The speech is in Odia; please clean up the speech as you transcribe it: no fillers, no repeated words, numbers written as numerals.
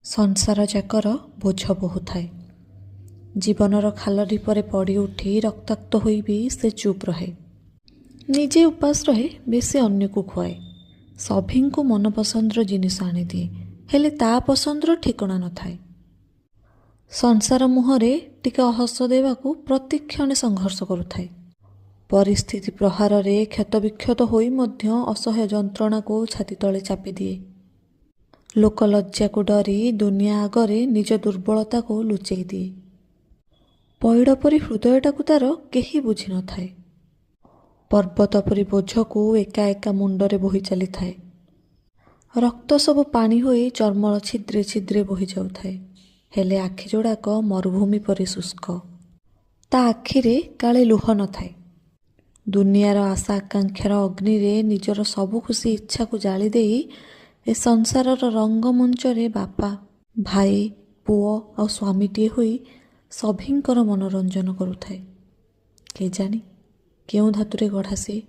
ସଂସାର ଯାକର ବୋଝ ବୋହୁଥାଏ। ଜୀବନର ଖାଲ ଢିପରେ ପଡ଼ି ଉଠି ରକ୍ତାକ୍ତ ହୋଇ ବି ସେ ଚୁପ୍ ରହେ। ନିଜେ ଉପାସ ରହେ, ବେଶୀ ଅନ୍ୟକୁ ଖୁଆଏ। ସଭିଙ୍କୁ ମନପସନ୍ଦର ଜିନିଷ ଆଣିଦିଏ, ହେଲେ ତା ପସନ୍ଦର ଠିକଣା ନଥାଏ। ସଂସାର ମୁହଁରେ ଟିକେ ହସ ଦେବାକୁ ପ୍ରତିକ୍ଷଣେ ସଂଘର୍ଷ କରୁଥାଏ। ପରିସ୍ଥିତି ପ୍ରହାରରେ କ୍ଷତବିକ୍ଷତ ହୋଇ ମଧ୍ୟ ଅସହ୍ୟ ଯନ୍ତ୍ରଣାକୁ ଛାତି ତଳେ ଚାପିଦିଏ। ଲୋକଲଜ୍ଜାକୁ ଡରି ଦୁନିଆ ଆଗରେ ନିଜ ଦୁର୍ବଳତାକୁ ଲୁଚେଇ ଦିଏ। ପଇଡ଼ ପରି ହୃଦୟଟାକୁ ତାର କେହି ବୁଝି ନଥାଏ। ପର୍ବତ ପରି ବୋଝକୁ ଏକା ଏକା ମୁଣ୍ଡରେ ବୋହି ଚାଲିଥାଏ। ରକ୍ତ ସବୁ ପାଣି ହୋଇ ଚର୍ମର ଛିଦ୍ରେ ଛିଦ୍ରେ ବୋହି ଯାଉଥାଏ, ହେଲେ ଆଖି ଯୋଡ଼ାକ ମରୁଭୂମି ପରି ଶୁଷ୍କ। ତା ଆଖିରେ କାଳେ ଲୁହ ନଥାଏ। ଦୁନିଆର ଆଶା ଆକାଂକ୍ଷାର ଅଗ୍ନିରେ ନିଜର ସବୁ ଖୁସି ଇଚ୍ଛାକୁ ଜାଳିଦେଇ ଏ ସଂସାରର ରଙ୍ଗମଞ୍ଚରେ ବାପା, ଭାଇ, ପୁଅ ଆଉ ସ୍ୱାମୀଟିଏ ହୋଇ ସଭିଙ୍କର ମନୋରଞ୍ଜନ କରୁଥାଏ। କେଜାଣି କେଉଁ ଧାତୁରେ ଗଢ଼ା ସିଏ?